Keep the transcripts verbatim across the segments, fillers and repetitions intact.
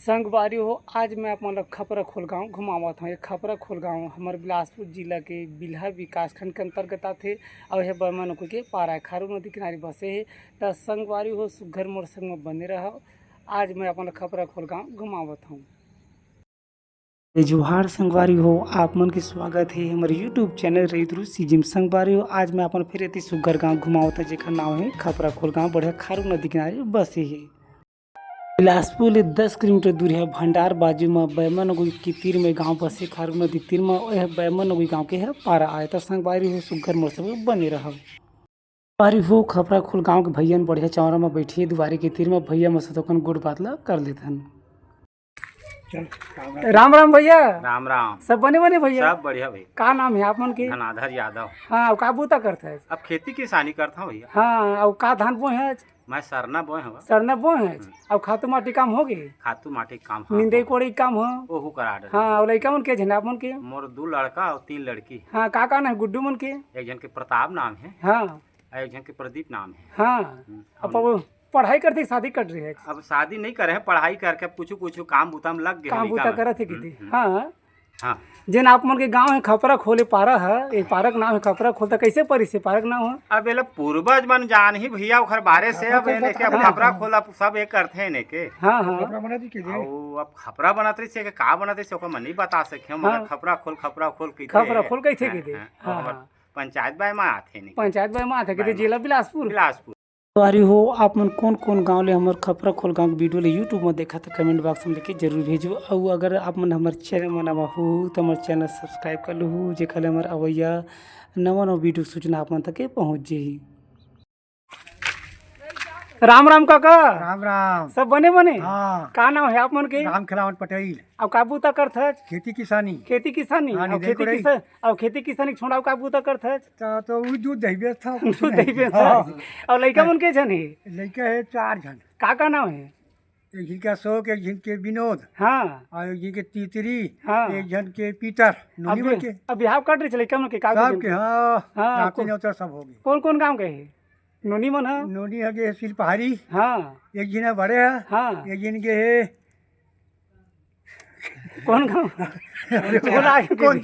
संगवारी हो, आज मैं आप मन ल खपरा खोल गांव घुमावत हंव। ये खपरा खोल गांव हमर बिलासपुर जिला के बिल्हा विकासखंड के अंतर्गत आथे अउ ये बैमन नगोई के पारा हे, खारू नदी किनारे बसे हे। त संगवारी हो, सुग्घर मोर संग म बने रहव। आज मैं आप मन ल खपरा खोल गांव घुमावत हंव। ए जोहार संगवारी हो, आप मन के स्वागत हे हमर YouTube चैनल रईदुरू सीजी म। संगवारी हो, आज मैं आप मन ल फिर एती सुग्घर गांव घुमावत हंव, जेकर नांव हे खपरा खोल गांव, बढ़िया खारू नदी किनारे बसे हे। बिलासपुर ले दस किलोमीटर दूर हे भंडार बाजू म बैमन नगोई के तीर म गांव बसे, खारू नदी तीर म। यह बैमन नगोई गांव के ह पारा आय। त संगवारी हो, सुग्घर मोर संग बने रहव। संगवारी हो, खपरा खोल गांव के भैया मन बढ़िया चौरा म बइठे हे दुवारी के तीर म। भैया मन से थोकन गोठ बात ल कर लेथन। राम राम भैया। राम राम। सब बने बने भैया? सब बढ़िया भैया। का नाम हे आप मन के? धनाधर यादव। हाँ, अउ का बूता करथस? अब खेती किसानी करथंव भैया। हाँ, अउ का धान बोए हस? मैं सरना बोए हंव। सरना बोए हस? हम्म। अउ खातू माटी काम होगे? खातू माटी काम, हाँ, निंदई हो। कोड़ई काम हो? ओहू करा डरे। हाँ, अउ लइका मन के झन आप मन के? मोर दू लड़का अउ तीन लड़की। हाँ, का का नाम हे गुड्डू मन के? एक झन के प्रताप नाम हे। हाँ। अउ एक झन के प्रदीप नाम हे। हाँ। हम्म, अब अउ वो पढ़ाई करथे कि शादी कर रहे हे? अब शादी नइ करे हे, पढ़ाई करके अब कुछु कुछु काम बूता म लग गे हे काम लइका बूता मन। करत हे हम्म, किती? हम्म। हाँ। हाँ। जेन आप मन के गांव हे खपरा खोल, ए पारा ह, ए पारा के नाम हे खपरा खोल, त कइसे परिस हे पारा के नांव ह? अब एला पूर्वज मन जानही भैया ओखर बारे से, अब खपरा एने के खोल, अब हाँ। खपरा खोल अब सब ए करथे एने के। हाँ, हाँ। खपरा बना दी के जे। अउ अब खपरा बनत रहिस हे, का बनत रहिस हे, ओकर मैं नइ बता सके, मगर हाँ। खपरा खोल, खपरा खोल कहिथे। खपरा खोल कहिथे हाँ, किती? हाँ। हाँ, अउ हमर हाँ। पंचायत बैमा आथे एने के। पंचायत बैमा आथे किती? बैमा। जिला बिलासपुर। बिलासपुर। संगवारी हो, आप मन कोन कोन गांव ले हमर खपरा खोल गांव के video ले YouTube म देखत हे, comment box म लिख के जरूर भेजहू। अउ अगर आप मन हमर channel म नवा हो, त हमर channel subscribe कर लहू, जेखर ले हमर अवइया नवा नवा video सूचना आप मन तक के पहुंच जाही। राम राम काका। राम राम। सब बने बने? हाँ। का नाम हे आप मन के? राम खिलावन पटेल। अउ का बूता करथस? खेती किसानी। खेती किसानी? हाँ, अउ निंदई खेती कोड़ई। किसा-, अउ खेती किसानी के छोड़ा अउ का बूता करथस? त, त उही दूध दही बेचथंव, कुछु दूध नहीं। दही बेचथस? हाँ। अउ लइका मन के झन हे? लइका हे चार झन। का का नाम हे? एक झन के अशोक, एक झन के विनोद। हाँ। अउ एक झन के तीतरी, हाँ। एक झन के पीतर, नोनी अब मन के। अब बिहाव कर रहे लइका मन के, का सब के, हाँ, हाँ, नाती को-, नौता सब होगे। कोन कोन गांव के हे? नोनी मन ह? नोनी ह गे हे सिलपहारी। हाँ। एक झन ह बड़े ह। हाँ। एक झन गे हे कोन गांव? कोन चरा गे, कोन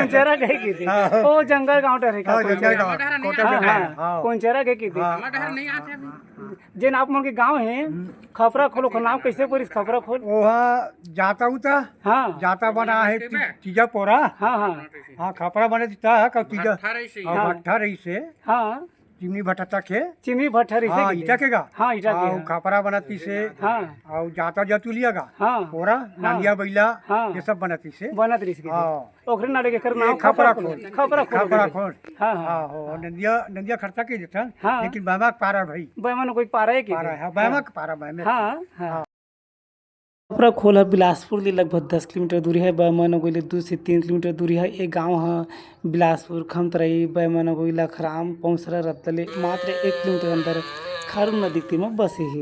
चरा गे किती? हाँ। ओ जंगल गांव डहर हे का? हाँ, कोन जंगल चरा? गांव, कोटा हाँ, जंगल, हाँ। हाँ। कोन चरा गे किती? हाँ। जेन आप मन के गांव हे, हम्म। खपरा खोल, ओखर नांव कइसे परिस खपरा खोल? ओहा जाता उता, हाँ। जाता बना हे ती-, तीजा पोरा। हाँ, हाँ। हाँ, खपरा बने दिता है, कब तीजा, भट्ठा रहिस हे। हाँ, हाँ। भट्ठा रहिस हे। हाँ। चिमनी भट्ठा तक हे। चिमनी भट्ठा रहिस हे हाँ, किती? ईटा के गा। हाँ, ईटा के, हाँ, हाँ। खपरा बनत रहिस हे। हाँ। अउ जाता जतुलिया गा। हाँ। ओरा, हाँ। नंदिया बइला, हाँ। ये सब बनत रहिस हे। बनत रहिस हे। हाँ। ओखरे नाले के एकर ये नाम खपरा खपरा खोल। खोल। खपरा खोल खपरा कहिथे। खोल। हाँ, हाँ। हाँ, हो, नंदिया, नंदिया खरचा के देथन, हाँ। लेकिन बैमा के पारा भाई। बैमा नगोई के पारा हे किती? पारा हे, हाँ, बैमा के पारा, बैमा के। हाँ, हाँ। हाँ। खपरा खोल ह बिलासपुर ले लगभग दस किलोमीटर दूरी हे, बैमा नगोई ले दू से तीन किलोमीटर दूरी हे। ए गांव ह बिलासपुर, खमतराई, बैमा नगोई, लखराम, पौंसरा, रद्दा ले मात्र एक किलोमीटर अंदर खारून नदी के तीर म बसे हे।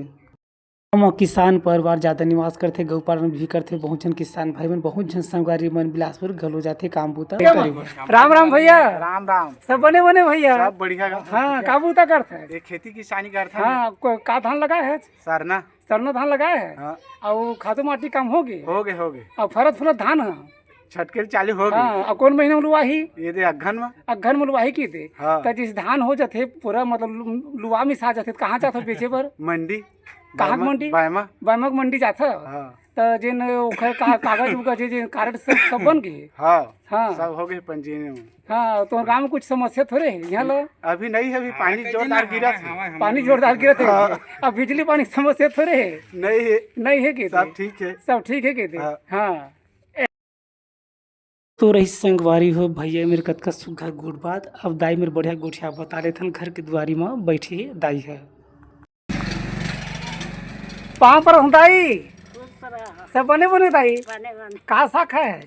एमा किसान परिवार जादा निवास करथे, गौ पालन भी करथे। बहुत झन किसान भाई मन, बहुत झन संगवारी मन बिलासपुर घलो जाथे काम बूता करे बर। राम राम भैया। राम राम। सब बने बने भैया? सब बढ़िया गा। हाँ, का बूता करथे? ये खेती किसानी करथे। हाँ, को-, का धान लगाए हे? सरना। सरना धान लगाए हे? हाँ। अउ खातू माटी काम होगे? होगे, होगे। अउ फरत फुरत धान ह? छटके ल चालू होगे। हाँ, अउ कोन महीना म लुवाही? ये दे अगहन म। अगहन म लुवाही किथे? हाँ। त जइसे धान हो जाथे पूरा, मतलब लु-, लुवा मिसा जाथे, त कहाँ जाथो बेचे बर? मंडी। कहाँ के बैमा, मंडी? बैमा। बैमा के मंडी जाथो? हाँ। त जेन ओखर का-, कागज उगज हे, जेन कारड सब, सब बन गे? हाँ, हाँ। सब होगे पंजीयन म। हाँ, तोर गांव म कुछ समस्या थोरे हे इहाँ ल? अभी नइ हे, अभी पानी जोरदार गिरत हे। पानी जोरदार गिरत हे। हाँ। अब बिजली पानी समस्या थोरे हे? नइ हे। नइ हे किथे? सब ठीक हे। सब ठीक हे किथे? हाँ। हाँ। तो रहिस संगवारी हो, भैया मेर कतका सुग्घर गोठ बात। अब दाई मेर बढ़िया गोठिया बता लेथन, घर के दुवारी म बइठे हे दाई ह। पाँव परत हंव दाई। खुश रह। सब बने बने दाई? बने बने। का साग खाए हे?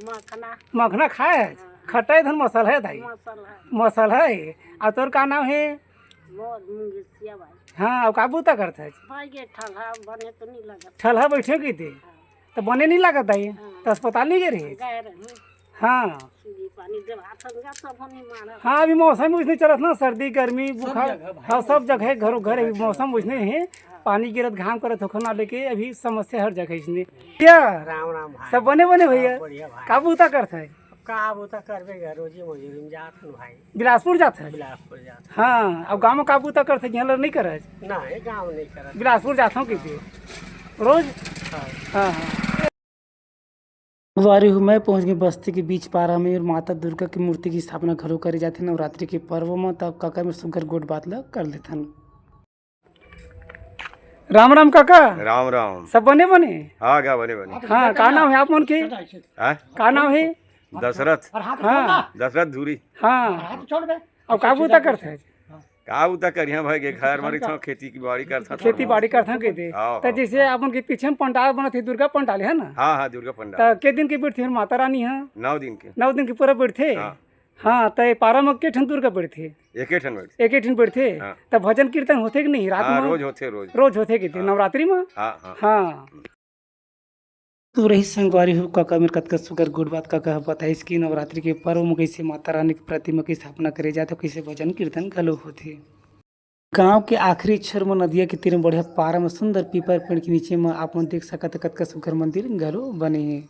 मखना। मखना खाए हे? हाँ। खट्टा हे धन मसल हे दाई? मसल हे। मसल हे। अउ तोर का नाम हे? मोर मुंगेसिया बाई। हाँ, अउ का बूता करथस? भाई, ये ठलहा बने तो नहीं लगत। ठलहा बइठे किथे? हाँ। त बने नइ लागत दाई? हाँ। त अस्पताल नइ गे रहे? गए रहे। हाँ। सूजी पानी देवाथन गा, तब हम नहीं मानत। हाँ, अभी मौसम वइसने चलत ना, सर्दी, गर्मी, सब बुखार। जगह भाई, हाँ, सब जगह, घरों घर, अभी मौसम वइसने हे। हाँ। पानी गिरत, घाम करत होखो ना लेके, अभी समस्या हर जगह इसने। भैया, राम राम भाई। सब बने बने भैया? सब बढ़िया भाई। का बूता करत है? अब का बूता करबे गा, रोजी मजूरी में जात हन भाई। बिलासपुर जात है? बिलासपुर जात। हाँ, अब गाँव में का बूता करत है, यहाँ नहीं करत? नहीं, गाँव नहीं करत। बिलासपुर जात हूँ किसी रोज? हाँ। हाँ, हाँ। संगवारी हो, मैं पहुंच गेंव बस्ती के बीच पारा में अउ माता दुर्गा के मूर्ति के स्थापना घलो करे जाथे नवरात्रि के पर्व म। तब कका मेर सुग्घर गोठ बात ल कर लेथन। राम राम कका। राम राम। सब बने बने? हाँ गा, बने बने। हाँ, का नाम हे आप मन के? हाँ? का नाम हे? दशरथ। हाँ। दशरथ धुरी। हाँ। अउ का बूता करथे? का बूता करिहा भाई के, घर म रहिथन, खेती बाड़ी करथन। खेती बाड़ी करथन कहिथे। हाँ, त हाँ। जइसे अपन के पीछे म पंडाल बनत हे, दुर्गा पंडाल हे ना? हाँ, हाँ, दुर्गा पंडाल। त के दिन के बइठथे माता रानी ह? नौ दिन के। नौ दिन के पूरा बइठथे? हाँ। हाँ, त ए पारा म के ठन दुर्गा बइठथे? एके ठन बइठथे। एके ठन बइठथे? हाँ। त भजन कीर्तन होथे कि नहीं रात हाँ, म? रोज होथे, रोज। रोज होथे कहिथे, हाँ। नवरात्रि म? हाँ, हाँ। हाँ। तो रही संगवारी हो, कका मेर कतका सुग्घर गोठ बात कका ह बताइस कि नवरात्रि के पर्व म कइसे माता रानी के प्रतिमा के स्थापना करे जाथे, कइसे भजन कीर्तन घलो होथे। गांव के आखिरी छोर म नदिया के तीर म बढ़िया पारा म सुंदर पीपर पेड़ के नीचे म आप मन देख सकत ह कतका सुग्घर मंदिर घलो बने हे।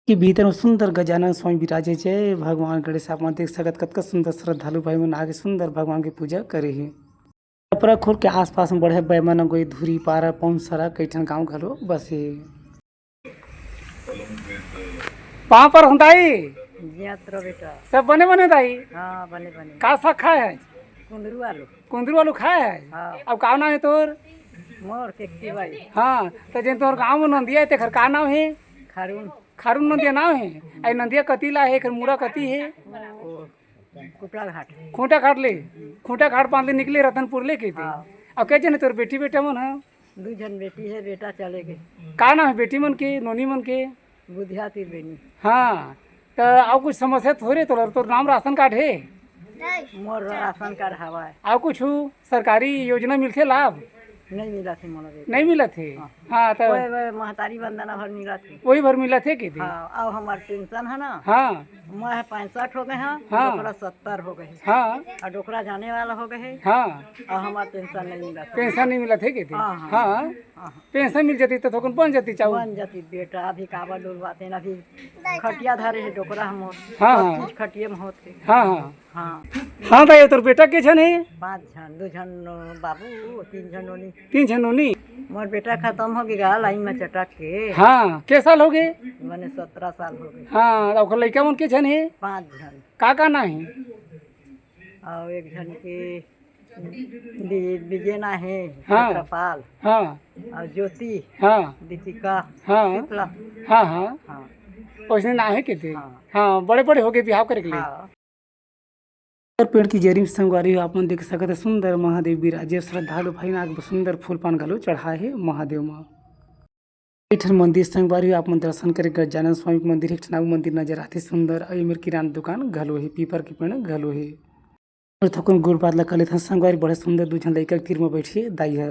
के भीतर म सुंदर गजानन स्वामी विराजे। जय भगवान गणेश। आप मन देख सकत कतका सुंदर श्रद्धालु भाई मन आके सुंदर भगवान के पूजा करे हे। छपरा खोल के आसपास म बढ़िया बैमा, नगोई, धुरी, पारा, पौनसरा, कई ठन गांव घलो बसे हे। पाँव परहूं दाई। जियत रह बेटा। सब बने बने दाई? हाँ, बने बने। का साग खाए हे? कुंदरू आलू। कुंदरू आलू खाए हे? हाँ। अब का नाम हे तोर? मोर केकती बाई। हाँ, त जेन तोर गांव म नंदिया हे, तेखर का नाम हे? खारून। खारून नंदिया नाम हे। आई नंदिया कती ला हे, एखर मुड़ा कती हे? ओ, कुटला घाट। खूंटा घाट ले, खूंटा घाट पांदी निकले रतनपुर ले कहिथे। हाँ। अब के झन हे तोर बेटी बेटा मन ह? दू झन बेटी हे, बेटा चले गे। का नाम हे बेटी मन के, नोनी मन के? बुधिया तिरबेनी। हाँ, त अउ कुछ समस्या थोरे तोर, तोर नाम राशन कार्ड हे? मोर राशन कार्ड हवय। अउ कुछ सरकारी योजना मिलथे लाभ? नहीं मिलत हे मोला बेटा। नहीं मिलत हे? हाँ। हाँ, त ओए, ओए, महतारी वंदना भर मिलत हे। वही भर मिलत हे कहिथे? हाँ, अउ हमर पेंशन हे ना? हाँ। मैं पैंसठ हो गे हंव, हाँ। डोकरा सत्तर हो गे हे। हाँ। अउ डोकरा जाने वाला हो गे हे। हाँ। अउ हमर पेंशन नहीं मिलत हे। पेंशन नहीं मिलत हे कहिथे? हाँ, हाँ। हाँ। हाँ, हाँ। पेंशन मिल जाती त थोकन बन जाती चाउर। बन जाती बेटा, अभी काबर डोलवाते न, अभी खटिया धरे हे डोकरा हमर। हाँ, सब हाँ। चीज खटिये में होत हे। हाँ, हाँ। हाँ। हाँ दाई, तोर बेटा के झन हे? पाँच झन, दू झन बाबू, तीन झन नोनी। तीन झन नोनी? मोर बेटा खतम हो गे गा लाइन में चटक के। हाँ, के साल हो गे? मने सत्रह साल हो गे। हाँ, ओकर लइका मन के झन हे? पाँच झन। का का नाम हे? अउ एक झन के बि-, बिजेना हे, हाँ। छत्रपाल। हाँ। अउ ज्योति। हाँ। दीपिका। हाँ। शुक्ला। हाँ, हाँ। हाँ। ओइसने नाम हे कहिथे? हाँ। हाँ, बड़े-बड़े हो गे बिहाव करे के लिए। हाँ। पेड़ के जरी म संगवारी हो, आप मन देख सकत हे सुंदर महादेव बिराजे। श्रद्धालु भाई मन आके सुंदर फूल पान घलो चढ़ाए हे महादेव म। एक ठन मंदिर संगवारी हो, आप मन दर्शन करे गजानन स्वामी के मंदिर, एक ठन अउ मंदिर नजर आथे सुंदर, अउ एमेर किराना दुकान घलो हे, पीपर के पेड़ घलो हे। अउ थोकन गोठ बात ला कर लेथन संगवारी, बड़े सुंदर दू झन लइका के तीर म बइठे दाई ह।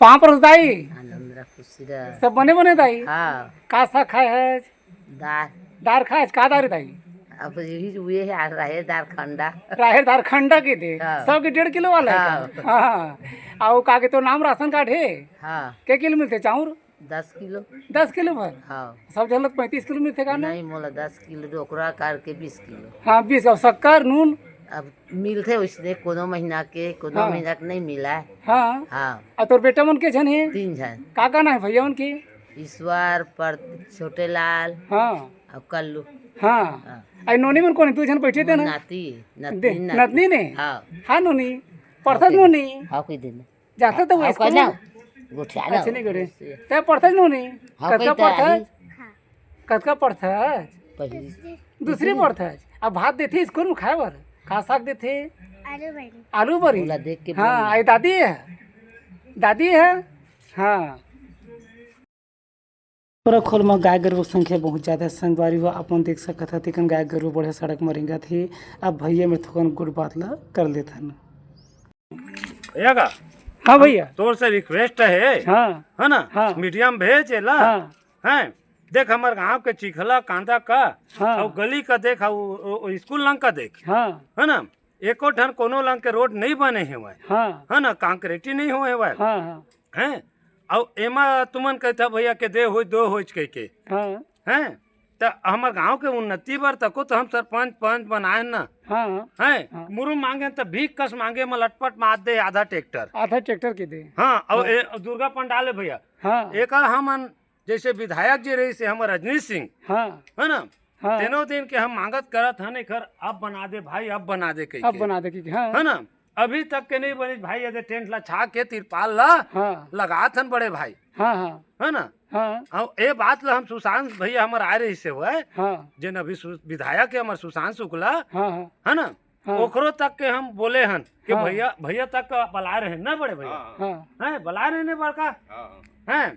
पाँव परहूं दाई। आनंद रह, खुशी रह। सब बने बने दाई? हाँ। का साग खाए हस? दार। दार खाए हस? का दार हे दाई? अब यही हुए हे, आ रहे दार खंडा। राहेर दार खंडा कहिथे? हाँ। सौ के डेढ़ किलो वाला हे का? हाँ। हाँ। अउ का के तोर नाम राशन कार्ड हे? हाँ। के किलो मिलथे चाउर? दस किलो। दस किलो भर? हाँ। सब झन ल पैंतीस किलो मिलथे का ना? नहीं, मोला दस किलो, डोकरा करके बीस किलो। हाँ, बीस, अउ शक्कर, नून? अब मिलथे वइसने, कोनो महीना के, कोनो हाँ। महीना के नहीं मिला। हाँ। हाँ। अउ तोर बेटा मन के झन हे? तीन झन। का का नाम हे भैया मन के? ईश्वर, पर-, छोटे लाल, हाँ। अउ कल्लू। हाँ। हाँ। अउ नोनी मन कोन हे? दू झन बइठे ते ना? नाती, दे, नतनी, नतनी। नतनी ने? हाँ। हाँ नोनी, पढ़थस नोनी? हाँ, कोई दिन। जाथे त वो हाँ, स्कूल कहना। में? गोठिया ना। अच्छा, नहीं गोठे। ते पढ़थस नोनी? हाँ, कतका कोई पढ़थस? तैयारी। कतका पढ़थस? पहली। दूसरी पढ़थस। अब भात देथे स्कूल में खाए बर? का साग देथे? आलू बरी। आलू बरी? ओला देख के हाँ, बोल। आई दादी हे? दादी हे? हाँ। परखोल म गाय गरु के संख्या बहुत ज्यादा हे संगवारी हो, आप मन देख सकत हव, तेकन गाय गरु बढ़िया सड़क म रेंगत हे। अब भैया मेर थोकन गोठ बात ला कर लेथन। भैया का? हाँ भैया। तोर से रिक्वेस्ट हे, हाँ। है ना? हाँ। मीडिया में भेज एला, हाँ। हैं? देख हमर गांव के चिखला कांदा का, हाँ। अउ गली का देख, अउ, अउ, अउ स्कूल लंग का देख, हाँ। है ना? एको ठन कोनो लंग के रोड नहीं बने हेवय, हाँ। है ना, कांक्रीटी नहीं होए हेवय, हाँ, हाँ। हैं? अउ एमा तुमन कहता भैया के दे होई, दो होई कह के, हाँ। हैं? त हमर गांव के उन्नति बर तको तो हम सरपंच पंच बनाए ना, हाँ, हाँ। हैं? हाँ। मुरुम मांगे त भीख कस मांगे, म लटपट मार दे आधा ट्रैक्टर। आधा ट्रैक्टर के दे। हाँ, अउ हाँ। ए, दुर्गा पंडाल है भैया। हाँ। एकर हमन जैसे विधायक जी रहिस हे हमर रजनीश सिंह, हाँ। है ना? हाँ। तेनो दिन के हम मांगत करत हन, एकर अब बना दे भाई, अब बना दे कहिके। अब बना दे कहिके, हाँ। है ना? अभी तक के नहीं बनिस भाई, ये दे टेंट ला छा के, तिरपाल ला हाँ। लगात हन बड़े भाई। हाँ, हाँ। है ना? हाँ। अउ ए बात ला हम सुशांत भैया हमर आए रहिस हे, हाँ। जेन अभी सु-, विधायक है हमर सुशांत शुक्ला, हाँ, हाँ। है ना? हाँ। ओकरो तक के हम बोले हन कि हाँ। भैया, भैया तक के बलाए रहे ना बड़े भैया। हाँ। हाँ। हैं, बलाए रहे ने बड़का। हाँ। हैं,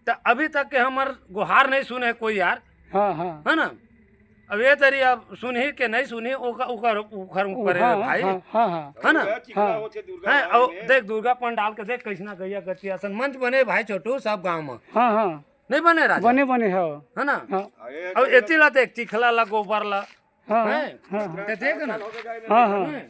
त अभी तक के हमर गुहार नहीं सुने कोई यार। हाँ, हाँ। है ना? अब ये तरी अब सुनही के नहीं सुनही, ओकर, ओकर, ओकर ऊपर है हाँ, भाई। हाँ, हाँ, हाँ। है ना? अरे भैया, चिखला हाँ। होथे दुर्गा हैं, बाजार अउ में। देख दुर्गा पंडाल के देख कैसना गैया गति असन मंच बने भाई छोटू सब गांव में। हाँ, हाँ। नहीं बने राजा? बने, बने, हाँ। है ना? हाँ। अउ एती ला देख, चिखला ला, गोबर ला। हाँ, हैं? हाँ, हाँ। ते देख ना। हाँ, हाँ। हैं?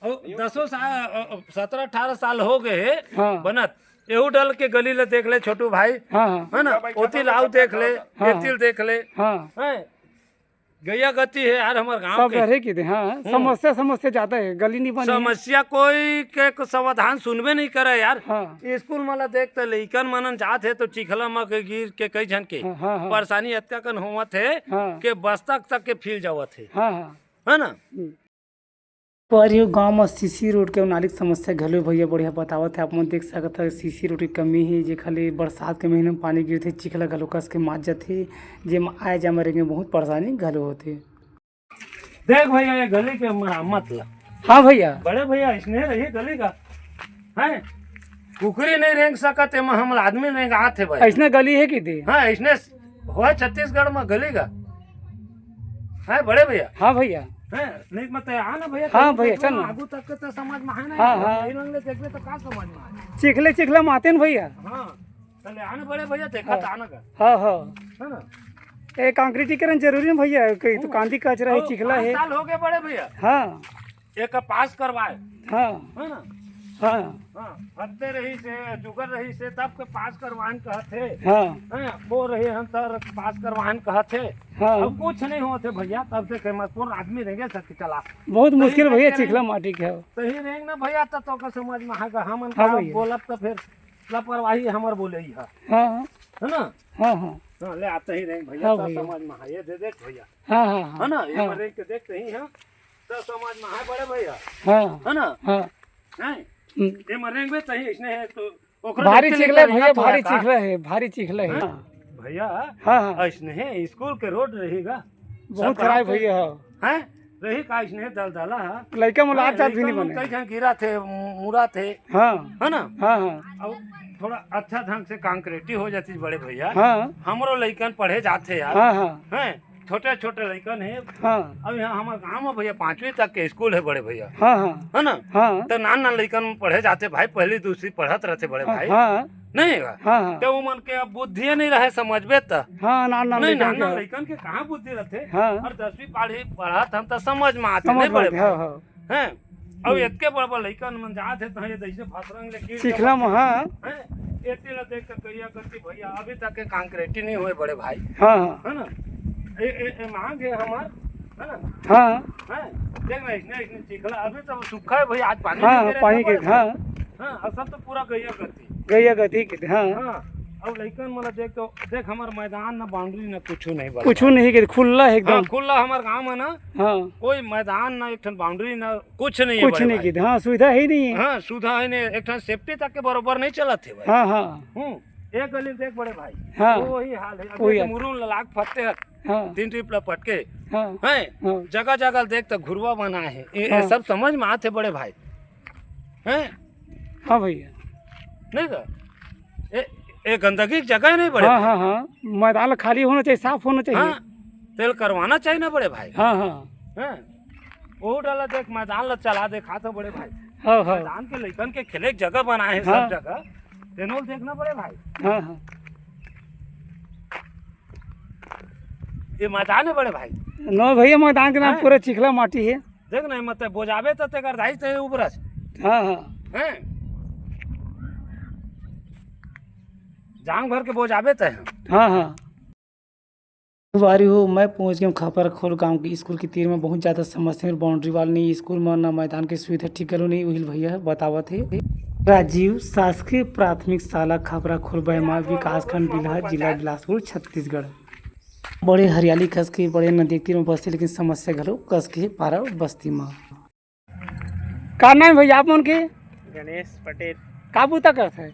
अउ दसों साल, अ, अ, सत्रह अठारह साल हो गए हे हाँ। बनत। एहू डल के गली ला देख ले छोटू भाई। हाँ, हाँ। है ना? ओती लाव देख ले, हाँ, एती ला हाँ। देख ले। हाँ। हैं? गैया गति है यार हमर गांव सब के। रहे की दे, हाँ। हम्म। समस्या, समस्या ज्यादा है, गली नहीं बनी है। समस्या कोई के को समाधान सुनबे नहीं करे यार। हाँ। स्कूल में ला देख त लइकन मनन जात हे तो चिखला में के गिर के कई झन के हाँ, हाँ, हाँ। परेशानी अतका कन होवत हे हाँ। के बस्ता तक के फील जावत हे। हाँ, हाँ। है ना? हम्म। परियो गांव म सीसी रोड के अउ नाली के समस्या घलो भैया बढ़िया बतावत हे। आप मन देख सकत हव सीसी रोड के कमी हे, जेखर ले बरसात के महीना म पानी गिरथे, चिखला घलो कस के मात जथे, जेमा आए जाए म रेंगे बहुत परेशानी घलो होथे। देख भैया, ये गली के मरम्मत ला। हाँ भैया। बड़े भैया, इसने रही गली का, हैं? कुकरी नहीं रेंग सकत, एमा हमला आदमी रेंगात हे भाई। अइसने गली हे कि दे? हाँ, अइसने होय छत्तीसगढ़ में गली का। हैं बड़े भैया? हाँ भैया। हैं, नहीं मत आ ना भैया, हाँ कहीं भैया, देखो चल ना, ना। आगू तक के तो समझ में आए ना। हाँ, हाँ। यही रंग ले देखबे तो का समझ में आए? चिखले, चिखला माते न भैया। हाँ, चले आना बड़े भैया, देखा हाँ। था ना का। हाँ, हाँ। है ना? ए, कांक्रीटीकरण जरूरी है भैया, कहीं तो हम्म। कांदी कचरा है, और चिखला पाँच है। साल हो गए बड़े भैया। हाँ। एकर पास करवाए। हाँ। है ना? हाँ। हाँ, फत्ते रही से, जुगर रही से, तब के पास करवान कहत हे। हाँ। हैं, वो रहे हम तर पास करवान कहत हे। हाँ। अब कुछ नहीं होत हे भैया, तब से फेमस पूर्ण आदमी रहेंगे सर के चला। बहुत मुश्किल भैया, चिखला माटी के हो। सही रहेंगे ना भैया, तब तो का समझ में आएगा। हमन हाँ का भैया। बोलब तो फिर लापरवाही हमर बोले ही है। हाँ। है ना? हाँ, हाँ। हाँ, ले आते ही रहेंगे भैया, हाँ तब भैया। समझ में आए। ये दे देख भैया। हाँ, हाँ, हाँ। है ना? ये हाँ। मरे के देखते ही हैं। तो समझ में आए बड़े भैया। हाँ। है ना? हाँ। नहीं? हम्म। ये मरेंगे तो ही इसने है तो ओकरो भारी देखते चिखला है लेकर भैया, यहाँ तो भारी है का? चिखला है, भारी चिखला है। हाँ। भैया, हाँ, हाँ। इसने है, स्कूल के रोड रहेगा। बहुत सब खराब कहाँ भैया है। हैं? रही का इसने दलदला है। लइका मन हाँ, लात जात भी लइका नहीं मन बने। कई झन गिरा थे, मु-, मुड़ा थे। हाँ। है ना? हाँ, हाँ। अब थोड़ा अच्छा ढंग से कांक्रीटी हो जाती बड़े भैया। हाँ। हमरो लइकन पढ़े जाते यार। हाँ, हाँ। हैं? छोटे-छोटे लइकन हे। हाँ। अब यहाँ हमर गाँव में भैया पाँचवीं तक के स्कूल हे बड़े भैया। हाँ, हाँ। है ना? हाँ। तो नान नान लइकन पढ़े जाते भाई, पहली दूसरी पढ़त रहते बड़े हाँ, भाई। हाँ। नहीं हे का? हाँ, हाँ। तो उमन के अब बुद्धिये नहीं रहे समझबे त। हाँ, नान नान नहीं, लइकन नान के नान हो। लइकन के कहाँ बुद्धि रहते? हाँ। और दसवीं पढ़ी पढ़त हम तो समझ में आते समझ नहीं में बड़े आते, हाँ, भाई। हाँ। हैं? अब हम्म। एतके बड़ बड़ लइकन मन जात हे, तहाँ ये जैसे फसरंग ले गिर चिखला जावत में, हे। हाँ। हैं? एती ला देख के कहिया करती भैया, अभी तक के कांक्रीटी नहीं होए बड़े भाई। हाँ, हाँ। है ना? ए, ए, ए मांग हे हमर, है ना? हाँ। हैं? देख ना, इसने, इसने चिखला, अभी तो सूखा है भैया, आज पानी हाँ, नहीं गिरे पानी था के, बड़े हाँ। भाई। हाँ, और सब तो पूरा गैया करती। गैया गति के, हाँ। हाँ, अब लइकन मन ला देख तो, देख हमर मैदान ना बाउंड्री ना कुछू नहीं बड़े कुछू भाई। नहीं के, खुल्ला है एकदम। हाँ, खुल्ला हमर गाँव में ना, हाँ। कोई मैदान ना, एक ठन बाउंड्री ना, कुछ नहीं है कुछ बड़े नहीं भाई। की, हाँ, सुविधा ही नहीं है। हाँ, सुविधा ही नहीं है। एक ठन सेफ्टी तक के बरोबर नहीं चलत हे भाई। हाँ, हाँ। हम्म, एक गली देख बड़े भाई, हाँ। वही हाल है। अभी वही तो हाल। मुरुम ला लाग फत्ते हत, हाँ। तीन ट्रिप ला पटके। हाँ। हैं? हाँ। जगह जगह देख तो घुरवा बना है। ये, ये हाँ। सब समझ में आते बड़े भाई। हैं? हाँ भैया। नहीं तो? ए, ए गंदगी के जगह नहीं बड़े हाँ, भाई। हाँ, हाँ। मैदान खाली होना चाहिए, साफ होना चाहिए। हाँ, तेल करवाना चाहिए ना बड़े भाई। हाँ, हाँ। हैं? वो डाला देख, मैदान ला चला देखा तो बड़े भाई। हाँ, हाँ। मैदान के लइकन के खेले के जगह बनाए हे हाँ। सब जगह। तेनोल देखना बड़े भाई। हाँ, हाँ। ये मैदान है बड़े भाई। नो भैया, मैदान के नाम हैं? पूरा चिखला माटी है। देख नहीं, मत बोझाबे त तेकर दाई ते उबरस। हाँ, हाँ। हैं? जांग भर के बोझाबे ते। हाँ, हाँ। संगवारी हो, मैं पहुंच गया हूँ खापरा खोल गांव के स्कूल के तीर में। बहुत ज्यादा समस्या हे, बाउंड्री वॉल नहीं, स्कूल में ना मैदान के सुविधा ठीक घलो नहीं, उहिल भैया बतावत हे। राजीव शासकीय प्राथमिक शाला खापरा खोल बैमा, विकासखंड बिल्हा, जिला बिलासपुर, छत्तीसगढ़। बड़े हरियाली कस के, बड़े नदी के तीर में बसथे, लेकिन समस्या घलो कस के पारा बस्ती में। का नाम हे भैया आप मन के? गणेश पटेल। का बूता करत हे?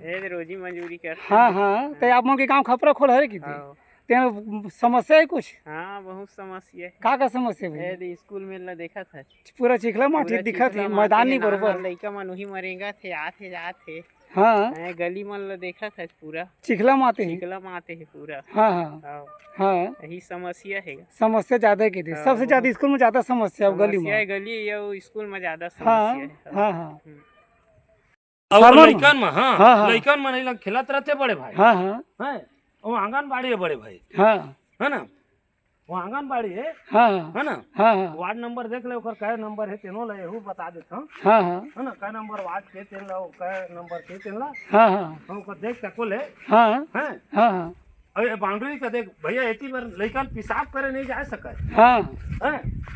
ए रोजी मजूरी करत हाँ, हे। हाँ। त आप मन के गांव खपरा खोल हरे किती? हाँ। तेन समस्या हे कुछ? हाँ, बहुत समस्या हे। का का समस्या हे भैया? ए दे स्कूल में ला देखत हे। पूरा चिखला माटी पूरा दिखत हे, चिखला मैदान माटी नहीं हे, बरोबर। लइका मन उही मरेंगा थे, आत हे, जात हे। हाँ। हैं, गली मन ल देखत हस पूरा। चिखला माते हे। चिखला माते हे पूरा। हाँ, हाँ। हाँ। हाँ। यही समस्या हे। समस्या ज्यादा हे किती? हाँ, सबसे ज्यादा बहुत। स्कूल में ज्यादा समस्या हे गली में। समस्या हे गली, ये स्कूल में ज्यादा हाँ, समस्या हे। हाँ, हाँ। हम्म। अउ सावन में? लइकन में, हाँ, हाँ, हाँ। लइकन में नहीं लग खेलत रहते बड़े भाई। हाँ, हाँ। हैं? वो आंगनबाड़ी हे बड़े भाई। हाँ। है ना? वो आंगनबाड़ी हे, हाँ, हाँ। है ना? हाँ, हाँ। वार्ड नंबर देख ले, ओकर कै नंबर हे, तेनो ला एहू बता देत हूँ। हाँ, हाँ। है ना? कै नंबर वार्ड के, तेन ला, कै नंबर के, तेन ला। हाँ, हाँ। हम ओकर देख तको ले। हाँ। हैं? हाँ, हाँ। अब ये बाउंड्री का देख भैया, एती बार लइकन पेशाब करे नहीं जा सकत। हाँ। हैं?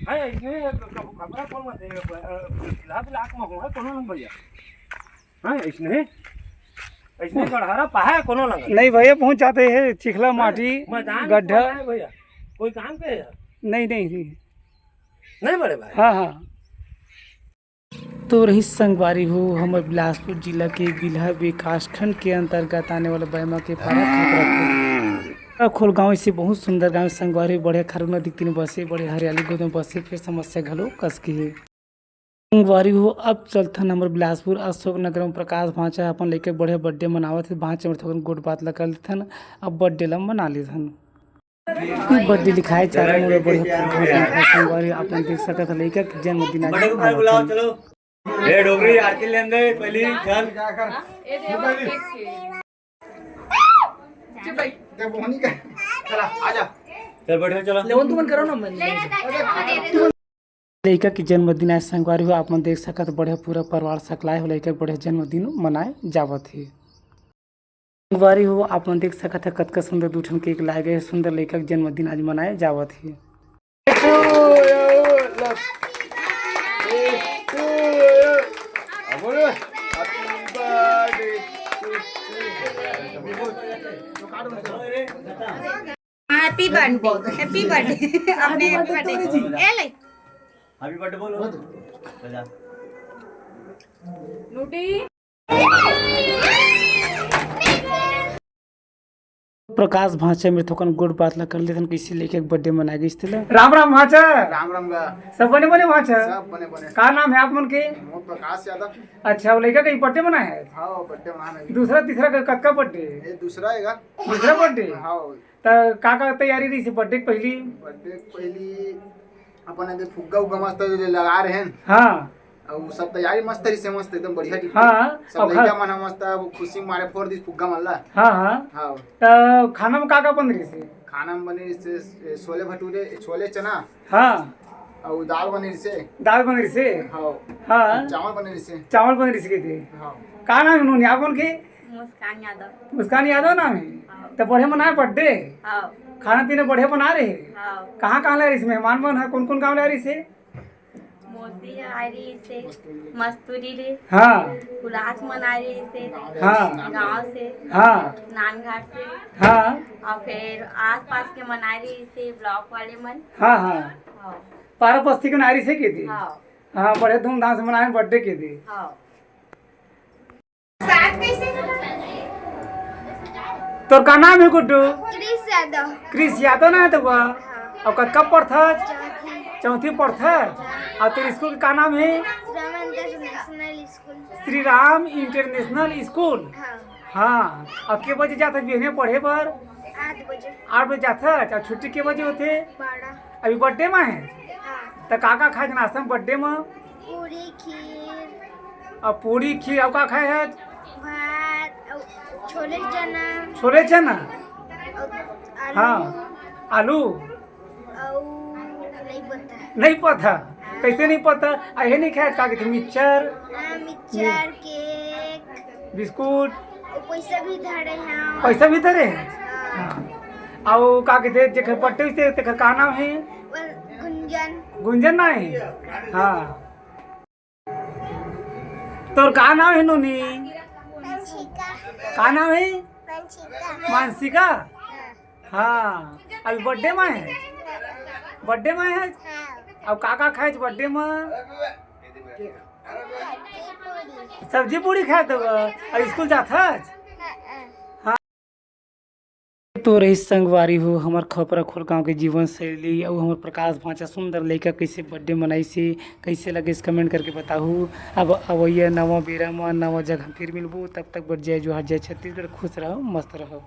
हैं, इसने खपरा कौन मत, अ, बिल्हा ब्लॉक में हुआ है, कौन भैया? हाँ, इसने, इसने गड़हरा पहा हे कोनो लंगन। नहीं भैया, बहुत ज्यादा हे चिखला हाँ, माटी, मैदान गड्ढा। पहा हे भैया, कोई काम के हे? नहीं, नहीं, नहीं। नहीं बड़े भाई। हाँ, हाँ। तो रही संगवारी हो, हमर बिलासपुर जिला के बिल्हा विकासखंड के अंतर्गत आने वाला बैमा के पारा खपरा खोल। खोल गांव इसे बहुत सुंदर गांव संगवारी, बड़े खारू नदी तीर बसे, बड़े हरियाली गोद में बसे, फिर समस्या घलो कस के हे। संगवारी हो, अब चलथन हमर बिलासपुर अशोक नगर में। प्रकाश भांचा अपन लइका के बढ़िया birthday मनावत हे। भांचा में थोकन गोठ बात ला कर लेथन, अब birthday ला मना लेथन। Happy birthday लिखाए चारों मुड़े बढ़िया फूल भांचा। संगवारी हो, आप मन देख सकत ह लइका के जन्मदिन आज मनावत हे। ए डोगरी आरती लेन दे पहली चल। चल बैठो चलो। लेवन तुमन करो ना मन। लइका के जन्मदिन आज संगवारी हो, आप मन देख सकत, बढ़िया पूरा परिवार सकलाए हो, लइका के बढ़िया जन्मदिन मनाए जावत हे। संगवारी हो, आप मन देख सकत ह, कतका सुंदर दू ठन cake लाए गए, सुंदर लइका के जन्मदिन आज मनाए जावत हे। Happy birthday, happy birthday। अपने happy birthday। ए ले। Happy birthday बोलो। बजा। प्रकाश भांचा मेर थोकन गोठ बात ला कर लेथन, कइसे लइका के birthday मनाए गिस तेला। राम राम भांचा। राम राम गा। सब बने बने भांचा? सब बने बने। का नाम हे आप मन के? मोर प्रकाश यादव। अच्छा, वो लइका के birthday मनाए हे? हाँ, birthday मनाए हे। दूसरा तीसरा का कतका birthday? ये दूसरा हे गा। दूसरा birthday? हाँ। त का का तैयारी रहिस birthday के पहिली? Birthday के पहिली अपन एदे फुग्गा उग्गा मस्त लगा रहे हैं। हाँ। अउ सब तैयारी मस्त रहिस, मस्त एकदम बढ़िया टिप हाँ, सब अउ लइका खा- मन ह मस्त वो खुशी मारे फोड़ दिस फुग्गा मन ला। हाँ, हाँ। हाँ। त खाना में का का बन रहिस? खाना में बने रहिस छोले भटूरे, छोले चना। हाँ। अउ दाल बने रहिस। दाल बने रहिस? हाँ। हाँ। चावल बने रहिस। चावल बने रहिस के दे। हाँ। का नाम हे नोनी आप मन के? मुस्कान यादव। मुस्कान यादव नाम हे? हाँ। त बढ़िया मनाए birthday? हाँ। खाना पीना बढ़िया बना रहे? हाँ। कहाँ कहाँ ले रहिस मेहमान मन ह, कौन कौन गाँव ले रहिस? मोती आए रहिस, मस्तूरी ले। हाँ। हुलास मन आए रहिस, हाँ। गाँव से। हाँ। नानघाट से। हाँ। अउ फिर आसपास के मन आए रहिस, block वाले मन। हाँ, हाँ। हाँ। पारा बस्ती के मन आए रहिस के दे? हाँ। हाँ, बड़े धूमधाम से मनाए birthday के दे। हाँ। तोर का नाम हे गुड्डू? क्रिस यादव। क्रिस यादव ना हे तो बा? हाँ। अउ कतका पढ़थस? चौथी। चौथी पढ़थस? अउ तोर स्कूल के का नाम हे? Shri Ram international school. Shri Ram international school? हाँ। हाँ। अब के बजे जाथस बिहने पढ़े बर? आठ बजे। आठ बजे जाथस? अउ छुट्टी के बजे होथे? बारह। अभी birthday मा हे? हाँ। त का का खाए नाश्ता में birthday मा? पूरी, खीर। अब पूरी, खीर, अउ का खाए हे? भात, अउ छोले चना। छोले चना? अउ आलू। हाँ, आलू। अउ नहीं पता। नहीं पता। कैसे नहीं पता? अहे नहीं खाए, का कहते, मिक्सचर, हाँ, मिक्सचर, केक, बिस्कुट। वो पैसा भी धरे हैं। पैसा भी धरे हैं? हाँ। हाँ। अउ का कहते, जेकर बर्थडे से, तेकर का नाम है? वो गुंजन। गुंजन ना है? हाँ। तोर का नाम है नोनी? वंशिका। का नाम है? वंशिका। मानसिका? हाँ। हाँ, अभी बर्थडे में है? बर्थडे में है? हाँ। अब का का खाए बर्थडे में? सब्जी पूरी। सब्जी पूरी खाए तो, अब स्कूल जात हस? हाँ, हाँ। हाँ। तो रहिस संगवारी हो, हमर खपरा खोल गाँव के जीवन शैली अउ हमर प्रकाश भांचा सुंदर लइका कैसे बर्थडे मनाइस हे, कैसे लगिस, कमेंट करके बताहू। अब अवइया नवा बेरा म नवा जगह फिर मिलबो, तब तक बर जय जोहार, जय छत्तीसगढ़, खुश रहो, मस्त रहो।